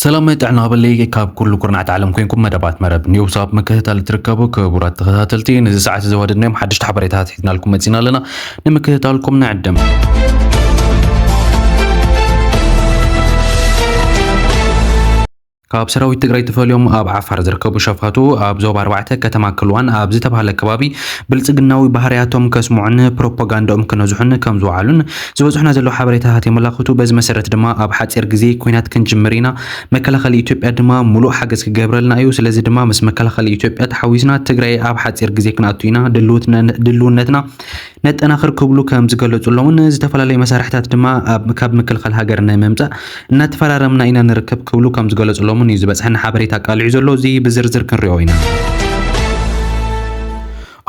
ሰላም ጥዕና በለይ ካብ ኩሉ ኩርናዕቲ ዓለም ኮንኩም መደባት መረብ ኒውስ ኣብ ምክትታል ትርከቡ ክቡራት ተኸታተልቲ፣ ነዚ ሰዓት እዚ ወደድናዮም ሓድሽቲ ሓበሬታት ሒዝናልኩም መጺና ኣለና። ንምክትታልኩም ንዕድም። ካብ ሰራዊት ትግራይ ተፈልዮም ኣብ ዓፋር ዝርከቡ ሸፋቱ ኣብ ዞባ ኣርባዕተ ከተማ ክልዋን ኣብ ዝተባህለ ከባቢ ብልጽግናዊ ባህርያቶም ከስምዑን ፕሮፓጋንዳኦም ክነዝሑን ከም ዝወዓሉን ዝበጽሑና ዘለዉ ሓበሬታታት የመላኽቱ። በዚ መሰረት ድማ ኣብ ሓጺር ግዜ ኲናት ክንጅምር ኢና፣ መከላኸሊ ኢትዮጵያ ድማ ሙሉእ ሓገዝ ክገብረልና እዩ። ስለዚ ድማ ምስ መከላኸሊ ኢትዮጵያ ተሓዊስና ትግራይ ኣብ ሓጺር ግዜ ክንኣቱ ኢና፣ ድልውትነ-፣ ድልውነትና ነጠናኽር ክብሉ ከም ዝገለጹሎምን ዝተፈላለዩ መሳርሕታት ድማ ኣብ፣ ካብ ምክልኻል ሃገር ንምምጻእ እናተፈራረምና ኢና ንርከብ ክብሉ ከም ዝገለጹሎምን እዩ ዝበጽሐና ሓበሬታ ኣቃሊዑ ዘሎ። እዚ ብዝርዝር ክንሪኦ ኢና።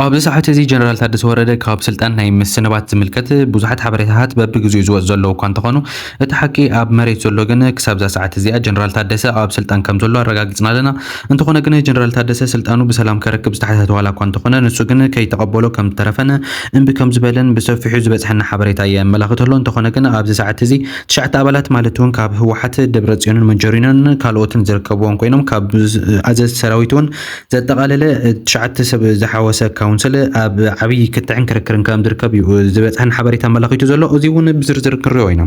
ኣብዚ ሰዓት እዚ ጀነራል ታደሰ ወረደ ካብ ስልጣን ናይ ምስንባት ዝምልከት ብዙሓት ሓበሬታታት በብግዜኡ ዝወጽ ዘለዉ እኳ እንተኾኑ፣ እቲ ሓቂ ኣብ መሬት ዘሎ ግን ክሳብ እዛ ሰዓት እዚኣ ጀነራል ታደሰ ኣብ ስልጣን ከም ዘሎ ኣረጋጊጽና ኣለና። እንተኾነ ግን ጀነራል ታደሰ ስልጣኑ ብሰላም ከረክብ ዝተሓተተ ዋላ እኳ እንተኾነ፣ ንሱ ግን ከይተቐበሎ ከም ዝተረፈን እምቢ ከም ዝበለን ብሰፊሑ ዝበጽሐና ሓበሬታ የመላኽት ኣሎ። እንተኾነ ግን ኣብዚ ሰዓት እዚ ትሽዓተ ኣባላት ማለት እውን ካብ ህወሓት፣ ደብረጽዮንን መንጀሪኖን ካልኦትን ዝርከብዎም ኮይኖም፣ ካብ ኣዘዝቲ ሰራዊት እውን ዘጠቓለለ ትሽዓተ ሰብ ዝሓወሰ ካውንስል ኣብ ዓብዪ ክትዕን ክርክርን ከም ዝርከብ እዩ ዝበጽሐን ሓበሬታ ኣመላኺቱ ዘሎ። እዚ እውን ብዝርዝር ክንሪኦ ኢና።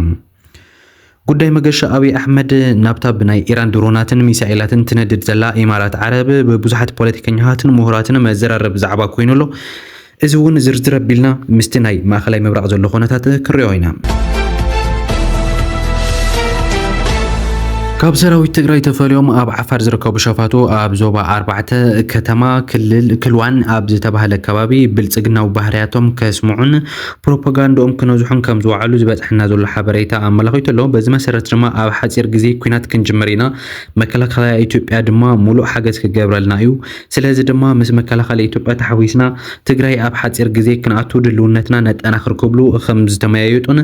ጉዳይ መገሻ ኣብይ ኣሕመድ ናብታ ብናይ ኢራን ድሮናትን ሚሳኤላትን ትነድድ ዘላ ኢማራት ዓረብ ብብዙሓት ፖለቲከኛታትን ምሁራትን መዘራረቢ ዛዕባ ኮይኑ ኣሎ። እዚ እውን ዝርዝር ኣቢልና ምስቲ ናይ ማእኸላይ ምብራቕ ዘሎ ኩነታት ክንሪኦ ኢና። ካብ ሰራዊት ትግራይ ተፈልዮም ኣብ ዓፋር ዝርከቡ ሸፋቱ ኣብ ዞባ ኣርባዕተ ከተማ ክልል ክልዋን ኣብ ዝተባህለ ከባቢ ብልጽግናዊ ባህርያቶም ከስምዑን ፕሮፓጋንዳኦም ክነዝሑን ከም ዝወዓሉ ዝበጽሐና ዘሎ ሓበሬታ ኣመላኺቱ ኣሎ። በዚ መሰረት ድማ ኣብ ሓጺር ግዜ ኲናት ክንጅምር ኢና፣ መከላኸያ ኢትዮጵያ ድማ ሙሉእ ሓገዝ ክገብረልና እዩ። ስለዚ ድማ ምስ መከላኸሊ ኢትዮጵያ ተሓዊስና ትግራይ ኣብ ሓጺር ግዜ ክንኣቱ ድልውነትና ነጠናኽር ክብሉ ከም ዝተመያየጡን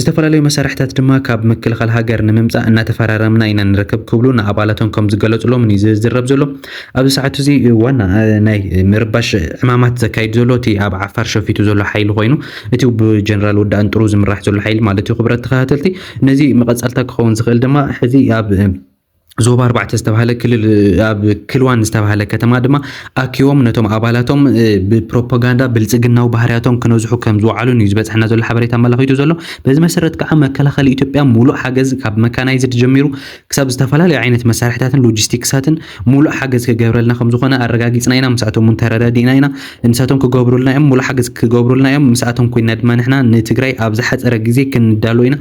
ዝተፈላለዩ መሳርሕታት ድማ ካብ ምክልኻል ሃገር ንምምጻእ እናተፈራረምና ኢና ንርከብ ክብሉ ንኣባላቶም ከም ዝገለጹሎም እዩ ዝዝረብ ዘሎ። ኣብዚ ሰዓት እዚ ዋና፣ እ፣ ናይ ምርባሽ ዕማማት ዘካይድ ዘሎ እቲ ኣብ ዓፋር ሸፊቱ ዘሎ ሓይሊ ኮይኑ፣ እቲ ብጀነራል ወዲ ኣንጥሩ ዝምራሕ ዘሎ ሓይሊ ማለት እዩ። ክቡራት ተኸታተልቲ፣ ነዚ መቐጸልታ ክኸውን ዝኽእል ድማ ሕዚ ኣብ፣ እ፣ ዞባ ኣርባዕተ ዝተባህለ ክልል፣ ኣብ ክልዋን ዝተባህለ ከተማ ድማ ኣኪቦም ነቶም ኣባላቶም፣ እ፣ ብፕሮፓጋንዳ ብልጽግናዊ ባህርያቶም ክነዝሑ ከም ዝወዓሉን እዩ ዝበጽሐና ዘሎ ሓበሬታ ኣመላኺቱ ዘሎ። በዚ መሰረት ከዓ መከላኸሊ ኢትዮጵያ ሙሉእ ሓገዝ ካብ መካናይዝድ ጀሚሩ ክሳብ ዝተፈላለዩ ዓይነት መሳርሕታትን ሎጂስቲክሳትን ሙሉእ ሓገዝ ክገብረልና ከም ዝኾነ ኣረጋጊጽና ኢና። ምስኣቶም እውን ተረዳዲእና ኢና። ንሳቶም ክገብሩልና እዮም፣ ሙሉእ ሓገዝ ክገብሩልና እዮም። ምስኣቶም ኮይና ድማ ንሕና ንትግራይ ኣብ ዝሓጸረ ግዜ ክንዳሎ ኢና፣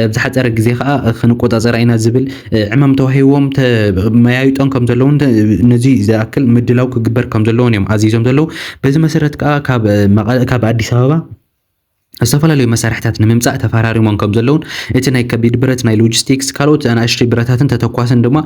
ኣብ ዝሓጸረ ግዜ ከዓ ክንቆጻጸራ ኢና ዝብል ዕማም ተዋሂቦም ተመያይጦም ከም ዘለውን ተ-፣ ነዚ ዝኣክል ምድላው ክግበር ከም ዘለውን እዮም ኣዚዞም ዘለዉ። በዚ መሰረት ከዓ ካብ መቐ-፣ ካብ ኣዲስ ኣበባ ዝተፈላለዩ መሳርሕታት ንምምጻእ ተፈራሪሞም ከም ዘለውን፣ እቲ ናይ ከቢድ ብረት፣ ናይ ሎጂስቲክስ፣ ካልኦት ኣናእሽተይ ብረታትን ተተኳስን ድማ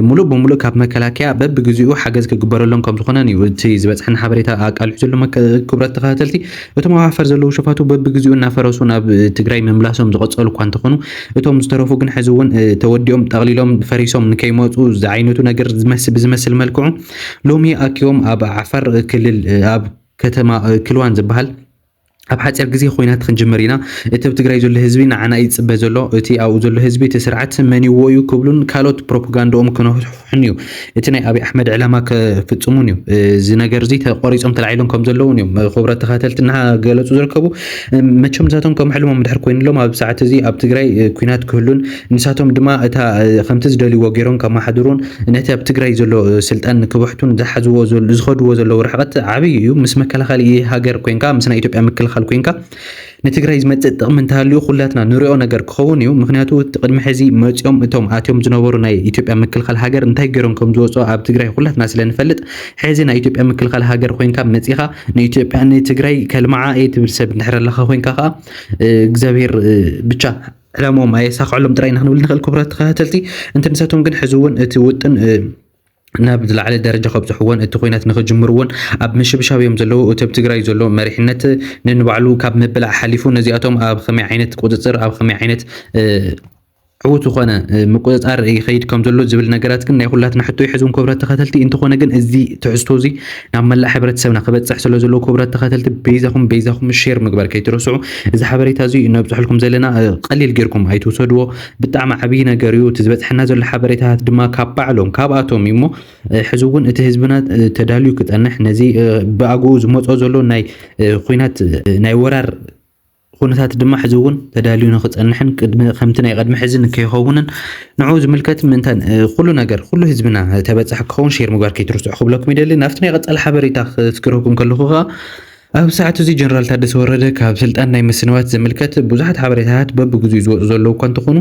ሙሉእ ብሙሉእ ካብ መከላከያ በብግዚኡ ሓገዝ ክግበረሎም ከም ዝኾነን እዩ እቲ ዝበጽሐና ሓበሬታ ኣቃሊሑ ዘሎ። መከ-፣ ክቡራት ተኸታተልቲ፣ እቶም ኣብ ዓፋር ዘለዉ ሸፋቱ በብግዚኡ እናፈረሱ ናብ ትግራይ ምምላሶም ዝቐጸሉ እኳ እንተኾኑ፣ እቶም ዝተረፉ ግን ሕዚ እውን፣ እ፣ ተወዲኦም፣ ጠቕሊሎም፣ ፈሪሶም ንከይመጹ ዝዓይነቱ ነገር ዝመስ-፣ ብዝመስል መልክዑ ሎሚ ኣኪቦም ኣብ ዓፋር ክልል፣ እ፣ ኣብ ከተማ፣ እ፣ ክልዋን ዝበሃል ኣብ ሓጺር ግዜ ኹናት ክንጅምር ኢና። እቲ ኣብ ትግራይ ዘሎ ህዝቢ ንዓና እዩ ዝጽበ ዘሎ። እቲ ኣብኡ ዘሎ ህዝቢ እቲ ስርዓት መን ይዎ እዩ ክብሉን ካልኦት ፕሮፓጋንዳኦም ክነፍሕን እዩ። እቲ ናይ ኣብይ ኣሕመድ ዕላማ ክፍጽሙን እዩ። እዚ ነገር እዚ ተቆሪጾም ተላዒሎም ከም ዘለውን እዮም ክቡራት ተኸታተልቲ እናገለጹ ዝርከቡ። መቸም ንሳቶም ከም ሕልሞም ድሕር ኮይኑሎም ኣብ ሰዓት እዚ ኣብ ትግራይ ኲናት ክህሉን ንሳቶም ድማ እታ ከምቲ ዝደልይዎ ገይሮም ከመሓድሩን ነቲ ኣብ ትግራይ ዘሎ ስልጣን ክብሕቱን ዝሓዝዎ ዘል-፣ ዝኸድዎ ዘለዉ ርሕቐት ዓብዪ እዩ። ምስ መከላኸሊ ሃገር ኮይንካ፣ ምስ ናይ ኢትዮጵያ ምክልኻል ኮይንካ፣ ንትግራይ ዝመጽእ ጥቕሚ እንተሃልዩ ኩላትና ንሪኦ ነገር ክኸውን እዩ። ምኽንያቱ እቲ ቅድሚ ሕዚ መጺኦም እቶም ኣትዮም ዝነበሩ ናይ ኢትዮጵያ ምክልኻል ሃገር እንታይ ገይሮም ከም ዝወጹ ኣብ ትግራይ ኩላትና ስለ ንፈልጥ፣ ሕዚ ናይ ኢትዮጵያ ምክልኻል ሃገር ኮይንካ መጺኻ ንኢትዮጵያ ንትግራይ ከልምዓ እየ ትብል ሰብ እንድሕር ኣለኻ ኮይንካ ኸዓ፣ እ፣ እግዚኣብሔር፣ እ፣ ብቻ ዕላምኦም ኣየሳኽዐሎም ጥራይ ኢና ክንብል ንኽእል። ክቡራት ተኸታተልቲ፣ እንተ ንሳቶም ግን ሕዚ እውን እቲ ውጥን፣ እ፣ ናብ ዝለዓለ ደረጃ ከብፅሕዎን እቲ ኲናት ንኽጅምርዎን ኣብ ምሽብሻብ እዮም ዘለዉ። እቲ ኣብ ትግራይ ዘሎ መሪሕነት ንንባዕሉ ካብ ምብላዕ ሓሊፉ ነዚኣቶም ኣብ ከመይ ዓይነት ቁፅፅር፣ ኣብ ከመይ ዓይነት፣ እ፣ ዕዉት ዝኾነ ምቁፅፃር ይኸይድ ከም ዘሎ ዝብል ነገራት ግን ናይ ኩላትና ሕቶ እዩ። ሕዚ እውን ክቡራት ተኸታተልቲ፣ እንተኾነ ግን እዚ ትሕዝቶ እዚ ናብ መላእ ሕብረተሰብና ክበፅሕ ስለ ዘለዎ ክቡራት ተኸታተልቲ በይዛኹም በይዛኹም ሼር ምግባር ከይትረስዑ። እዚ ሓበሬታ እዚ ነብፅሐልኩም ዘለና ቀሊል ጌርኩም ኣይትውሰድዎ። ብጣዕሚ ዓብዪ ነገር እዩ። እቲ ዝበፅሐና ዘሎ ሓበሬታታት ድማ ካብ ባዕሎም ካብኣቶም እዩ እሞ ሕዚ እውን እቲ ህዝብና ተዳልዩ ክፀንሕ ነዚ ብኣግኡ ዝመፆ ዘሎ ናይ ኩናት ናይ ወራር ኩነታት ድማ ሕዚ እውን ተዳልዩ ንክፀንሕን ቅድሚ ከምቲ ናይ ቅድሚ ሕዚ ንከይኸውንን ንዕኡ ዝምልከት ምእንታን ኩሉ ነገር ኩሉ ህዝብና ተበፃሒ ክኸውን ሼር ምግባር ከይትርስዑ ክብለኩም ይደሊ። ናብቲ ናይ ቀፃሊ ሓበሬታ ክዝክረኩም ከለኹ ከዓ ኣብ ሰዓት እዚ ጀነራል ታደሰ ወረደ ካብ ስልጣን ናይ ምስንባት ዝምልከት ብዙሓት ሓበሬታታት በብግዚኡ ዝወፁ ዘለዉ እኳ እንተኾኑ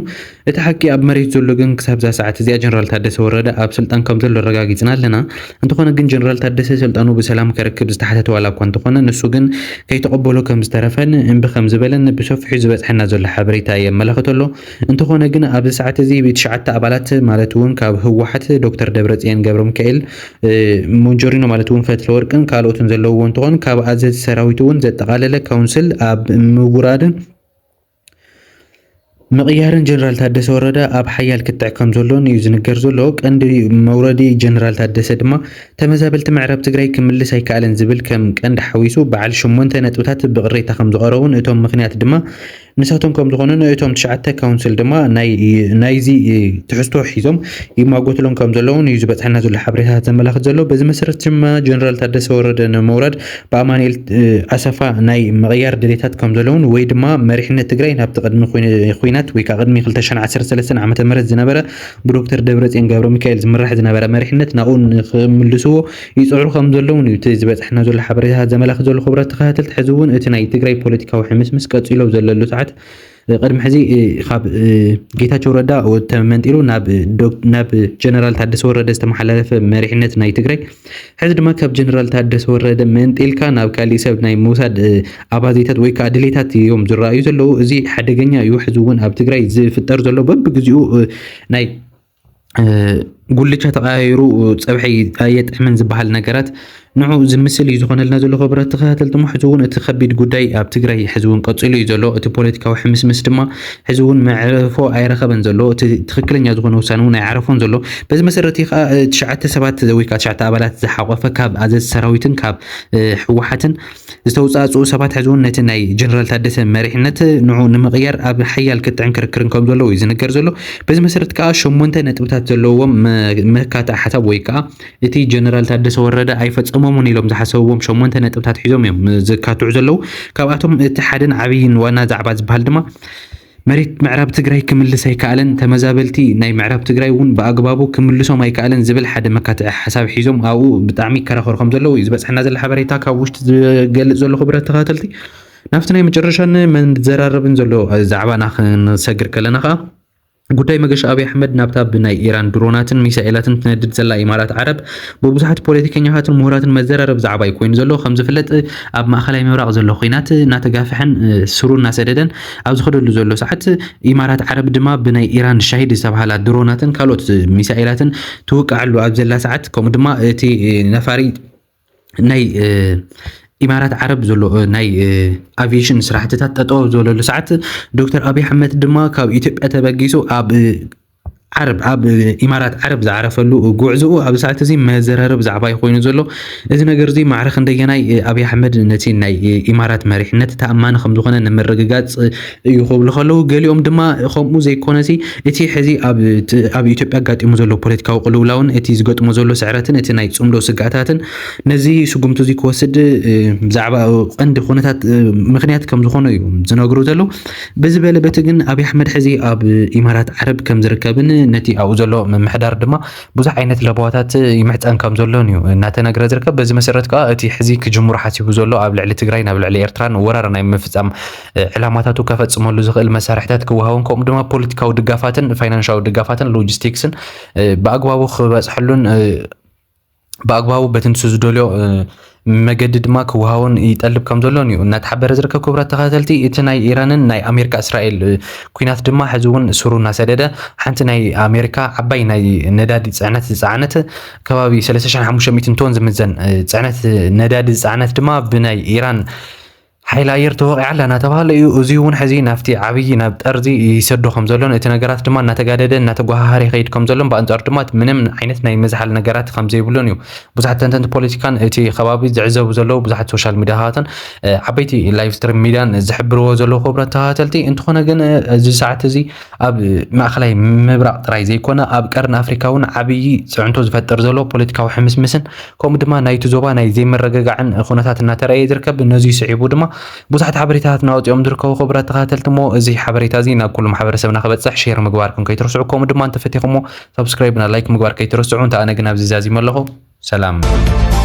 እቲ ሓቂ ኣብ መሬት ዘሎ ግን ክሳብ እዛ ሰዓት እዚኣ ጀነራል ታደሰ ወረደ ኣብ ስልጣን ከም ዘሎ ኣረጋጊፅና ኣለና። እንተኾነ ግን ጀነራል ታደሰ ስልጣኑ ብሰላም ከረክብ ዝተሓተተ ዋላ እኳ እንተኾነ ንሱ ግን ከይተቐበሎ ከም ዝተረፈን እምቢ ከም ዝበለን ብሰፊሑ ዝበፅሐና ዘሎ ሓበሬታ የመላኽት ኣሎ። እንተኾነ ግን ኣብዚ ሰዓት እዚ ብትሽዓተ ኣባላት ማለት እውን ካብ ህወሓት ዶክተር ደብረፅየን ገብረ ሚካኤል ሞንጆሪኖ ማለት እውን ፈትለ ወርቅን ካልኦትን ዘለውዎ እንትኾን ካብ ኣዘዚ ሰራዊት እውን ዘጠቓለለ ካውንስል ኣብ ምውራድን ምቕያርን ጀነራል ታደሰ ወረደ ኣብ ሓያል ክትዕ ከም ዘሎን እዩ ዝንገር ዘሎ። ቀንዲ መውረዲ ጀነራል ታደሰ ድማ ተመዛበልቲ ምዕራብ ትግራይ ክምልስ ኣይከኣለን ዝብል ከም ቀንዲ ሓዊሱ በዓል ሸሞንተ ነጥብታት ብቕሬታ ከም ዝቐረቡን እቶም ምኽንያት ድማ ንሳቶም ከም ዝኾኑን እቶም ትሽዓተ ካውንስል ድማ ናይዚ ትሕዝቶ ሒዞም ይማጎትሎም ከም ዘለውን እዩ ዝበፅሐና ዘሎ ሓበሬታታት ዘመላኽት ዘሎ። በዚ መሰረት ድማ ጀነራል ታደሰ ወረደ ንምውራድ ብኣማኑኤል ኣሰፋ ናይ ምቕያር ድሌታት ከም ዘለውን ወይ ድማ መሪሕነት ትግራይ ናብቲ ቅድሚ ኩናት ወይ ከዓ ቅድሚ ክልተ ሽሕን ዓሰርተ ሰለስተን ዓመተ ምህረት ዝነበረ ብዶክተር ደብረፅዮን ገብረ ሚካኤል ዝምራሕ ዝነበረ መሪሕነት ናብኡ ንክምልስዎ ይፅዕሩ ከም ዘለውን እዩ እቲ ዝበፅሐና ዘሎ ሓበሬታታት ዘመላኽት ዘሎ። ክቡራት ተኸታተልቲ፣ ሕዚ እውን እቲ ናይ ትግራይ ፖለቲካዊ ሕምስምስ ቀፂሎ ዘለሉ ሰዓት ቅድሚ ሕዚ ካብ ጌታቸው ረዳ ተመንጢሉ ናብ ጀነራል ታደሰ ወረደ ዝተመሓላለፈ መሪሕነት ናይ ትግራይ ሕዚ ድማ ካብ ጀነራል ታደሰ ወረደ መንጢልካ ናብ ካሊእ ሰብ ናይ ምውሳድ ኣባዜታት ወይ ከዓ ድሌታት እዮም ዝረኣዩ ዘለዉ። እዚ ሓደገኛ እዩ። ሕዚ እውን ኣብ ትግራይ ዝፍጠር ዘሎ በብግዚኡ ናይ ጉልቻ ተቐያይሩ ፀብሒ ኣየጥዕምን ዝበሃል ነገራት ንዑ ዝምስል እዩ ዝኾነልና ዘሎ። ክቡራት ተኸታተልቲ፣ ሕዚ እውን እቲ ከቢድ ጉዳይ ኣብ ትግራይ ሕዚ እውን ቀፂሉ እዩ ዘሎ። እቲ ፖለቲካዊ ሕምስምስ ድማ ሕዚ እውን መዕረፎ ኣይረኸበን ዘሎ። እቲ ትኽክለኛ ዝኾነ ውሳነ እውን ኣይዓረፎን ዘሎ። በዚ መሰረት ከዓ ትሽዓተ ሰባት ወይ ከዓ ትሽዓተ ኣባላት ዝሓቆፈ ካብ ኣዘዝ ሰራዊትን ካብ ህወሓትን ዝተውፃእፅኡ ሰባት ሕዚ እውን ነቲ ናይ ጀነራል ታደሰ መሪሕነት ንዑ ንምቕያር ኣብ ሓያል ክትዕን ክርክርን ከም ዘለዉ እዩ ዝንገር ዘሎ። በዚ መሰረት ከዓ ሸሞንተ ነጥብታት ዘለዎም መካትዒ ሓሳብ ወይ ከዓ እቲ ጀነራል ታደሰ ወረደ ኣይፈፀሞምን ኢሎም ዝሓሰብዎም ሸሞንተ ነጥብታት ሒዞም እዮም ዝካትዑ ዘለዉ። ካብኣቶም እቲ ሓደን ዓብይን ዋና ዛዕባ ዝበሃል ድማ መሬት ምዕራብ ትግራይ ክምልስ ኣይከኣለን፣ ተመዛበልቲ ናይ ምዕራብ ትግራይ እውን ብኣግባቡ ክምልሶም ኣይከኣለን ዝብል ሓደ መካትዒ ሓሳብ ሒዞም ኣብኡ ብጣዕሚ ይከራኸሩ ከም ዘለዉ እዩ ዝበፅሐና ዘሎ ሓበሬታ ካብ ውሽጢ ዝገልፅ ዘሎ። ክቡራት ተኸታተልቲ፣ ናብቲ ናይ መጨረሻን መዘራረብን ዘሎ ዛዕባና ክንሰግር ከለና ከዓ ጉዳይ መገሻ ኣብይ ኣሕመድ ናብታ ብናይ ኢራን ድሮናትን ሚሳኤላትን ትነድድ ዘላ ኢማራት ዓረብ ብብዙሓት ፖለቲከኛታትን ምሁራትን መዘራረብ ዛዕባ እዩ ኮይኑ ዘሎ። ከም ዝፍለጥ ኣብ ማእኸላይ ምብራቕ ዘሎ ኹናት እናተጋፍሐን ስሩ እናሰደደን ኣብ ዝኸደሉ ዘሎ ሰዓት ኢማራት ዓረብ ድማ ብናይ ኢራን ሻሂድ ዝተባሃላ ድሮናትን ካልኦት ሚሳኤላትን ትውቃዓሉ ኣብ ዘላ ሰዓት ከምኡ ድማ እቲ ነፋሪ ናይ ኢማራት ዓረብ ዘሎ ናይ ኣቪዬሽን ስራሕትታት ጠጠው ዝበለሉ ሰዓት ዶክተር ኣብይ ኣሕመድ ድማ ካብ ኢትዮጵያ ተበጊሱ ኣብ ዓረብ ኣብ ኢማራት ዓረብ ዝዓረፈሉ ጉዕዝኡ ኣብ ሰዓት እዚ መዘራረብ ዛዕባ ኮይኑ ዘሎ። እዚ ነገር እዚ ማዕረ ክንደየናይ ኣብይ ኣሕመድ ነቲ ናይ ኢማራት መሪሕነት ተኣማኒ ከም ዝኾነ ንምርግጋፅ እዩ ክብሉ ከለዉ፣ ገሊኦም ድማ ከምኡ ዘይኮነሲ እቲ ሕዚ ኣብ ኢትዮጵያ ኣጋጢሙ ዘሎ ፖለቲካዊ ቅልውላውን እቲ ዝገጥሞ ዘሎ ስዕረትን እቲ ናይ ፅምዶ ስግኣታትን ነዚ ስጉምቲ እዚ ክወስድ ብዛዕባ ቀንዲ ኩነታት ምክንያት ከም ዝኾነ እዩ ዝነግሩ ዘለዉ። ብዝበለ በቲ ግን ኣብይ ኣሕመድ ሕዚ ኣብ ኢማራት ዓረብ ከም ዝርከብን ነቲ ኣብኡ ዘሎ ምምሕዳር ድማ ብዙሕ ዓይነት ለበዋታት ይምሕፀን ከም ዘሎን እዩ እናተነግረ ዝርከብ። በዚ መሰረት ከዓ እቲ ሕዚ ክጅምሩ ሓሲቡ ዘሎ ኣብ ልዕሊ ትግራይ ናብ ልዕሊ ኤርትራን ወራር ናይ ምፍፃም ዕላማታቱ ከፈፅመሉ ዝኽእል መሳርሕታት ክወሃቦን ከምኡ ድማ ፖለቲካዊ ድጋፋትን ፋይናንሻዊ ድጋፋትን ሎጂስቲክስን ብኣግባቡ ክበፅሐሉን ብኣግባቡ በቲ ንሱ ዝደልዮ መገዲ ድማ ክወሃቦን ይጠልብ ከም ዘሎን እዩ እናተሓበረ ዝርከብ። ክቡራት ተኸታተልቲ፣ እቲ ናይ ኢራንን ናይ ኣሜሪካ እስራኤል ኩናት ድማ ሕዚ እውን ስሩ እናሰደደ ሓንቲ ናይ ኣሜሪካ ዓባይ ናይ ነዳዲ ፅዕነት ዝፀዓነት ከባቢ ሰለስተ ሽሕን ሓሙሽተ ሚእትን ቶን ዝምዘን ፅዕነት ነዳዲ ዝፀዓነት ድማ ብናይ ኢራን ሓይሊ ኣየር ተወቒዓ ኣላ እናተባሃለ እዩ። እዚ እውን ሕዚ ናብቲ ዓብዪ ናብ ጠርዚ ይሰዶ ከም ዘሎን እቲ ነገራት ድማ እናተጋደደ እናተጓሃሃረ ይኸይድ ከም ዘሎን ብኣንጻሩ ድማ ምንም ዓይነት ናይ ምዝሓል ነገራት ከም ዘይብሉን እዩ ብዙሓት ተንተንቲ ፖለቲካን እቲ ከባቢ ዝዕዘቡ ዘለዉ ብዙሓት ሶሻል ሚዲያታትን ዓበይቲ ላይቭ ስትሪም ሚዲያን ዝሕብርዎ ዘለዉ ክቡራት ተኸታተልቲ። እንተኾነ ግን እዚ ሰዓት እዚ ኣብ ማእኸላይ ምብራቕ ጥራይ ዘይኮነ ኣብ ቀርኒ ኣፍሪካ እውን ዓብዪ ፅዕንቶ ዝፈጥር ዘሎ ፖለቲካዊ ሕምስምስን ከምኡ ድማ ናይቲ ዞባ ናይ ዘይመረገጋዕን ኩነታት እናተረእየ ዝርከብ። ነዚ ስዒቡ ድማ ብዙሓት ሓበሬታታት እናወፅኦም ዝርከቡ ክቡራት ተኸታተልቲ እሞ እዚ ሓበሬታ እዚ ናብ ኩሉ ማሕበረሰብና ክበፅሕ ሼር ምግባርኩም ከይትርስዑ ከምኡ ድማ እንተፈቲኹሞ ሳብስክራይብ እና ላይክ ምግባር ከይትርስዑ። እንተ ኣነ ግን ኣብዚ ዛዚመ ኣለኹ። ሰላም።